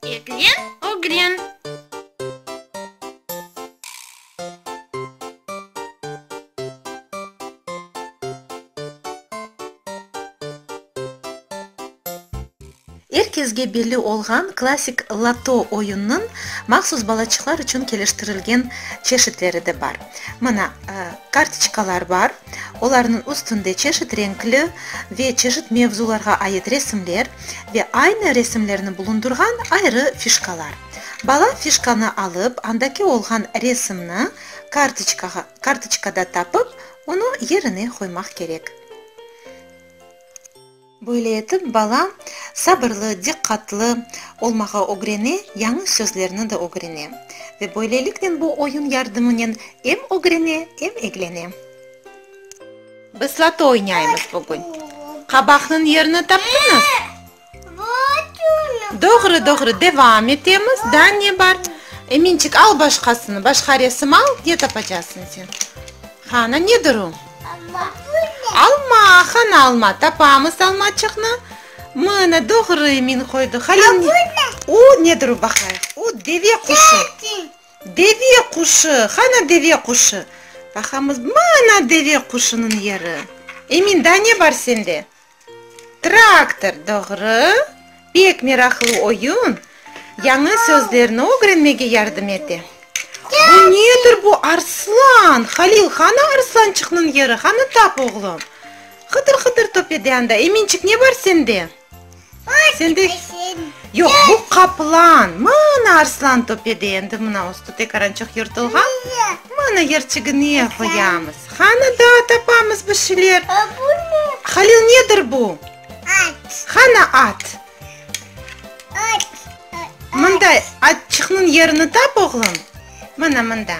Eglen, ögren. Er kezge belli olğan klassik loto oyunnıñ mahsus balaçıqlar içün keliştirilgen çeşitleri de bar. Mına, kartoçkalar bar, olarnıñ üstünde çeşit renkli ve çeşit mevzularğa ait resimler ve aynı resimlerni bulundırğan ayrı fişkalar. Bala fişkanı alıp, andaki olğan resimni kartoçkağa, kartoçkada tapıp, onı yerine qoymaq kerek. Böyle etip bala sabırlı, diqqatlı olmağa ögrene, yañı sözlerni de ögrene. Ve böyleliknen bu oyun yardımınen em ögrene, em eglene. Biz loto oynaymız bugün. Qabaqnıñ yerini taptıñız? Doğru, doğru, devam etemiz. Daa ne bar? Eminçik, al başqasını, başqa resim al, ne tapacaqsıñ sen? Qana, nedir o? Alma, qana alma, tapamız almaçıqnı. Mına, doğru Emin qoydı. Halil, o nedir o, baqayıq? O deve quşu. Deve quşı, qana deve quşı? Baqamız, mına deve quşunıñ yeri. Emin, daa ne bar sende? Traktor, doğru. Pek meraqlı oyun, yañı sözlerni ögrenmege yardım ete. Bu nedir bu, arslan? Halil, qana arslançıqnıñ yeri, qana tap, oğlum. Qıdır-qıdır töpede anda. Eminçik, ne bar sende? Sende. Yoq, bu qaplan. Mına arslan töpede, endi mına üstü tekarançıq yırtılğan. Mına yerçigine qoyamız. Qana daa tapamız bir şeyler. Halil, nedir bu? Qana at? Mında atçıqnıñ yerini tap, oğlum. Mına mında.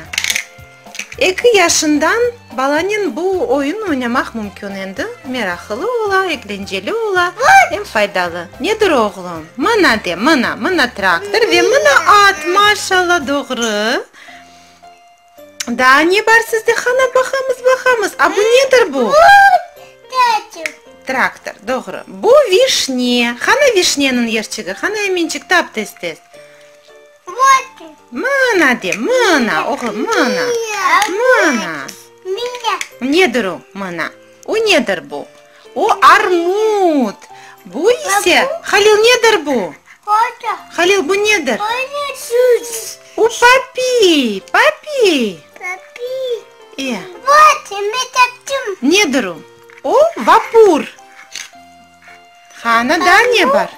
Eki yaşından balanen bu oyun oynamaq mümkün endi, meraqlı ola, eglenceli ola, em faydalı. Nedir, oğlum? Mına de, mına, mına traktor ve mına at, maşallah, doğru. Daa ne bar sizde? Qana, baqamız, baqamız. A bu nedir bu? Traktor, doğru. Bu vişne. Qana vişneniñ yerçigi? Qana, Eminçik, tap tez-tez. Mına de, mına, oğlum, mına, mına. Nedir o, mına? O nedir bu? O armut. Bu ise, Halil, nedir bu? Halil, bu nedir? O papiy, papiy. E. Nedir o? O vapur. Qana, daa ne bar?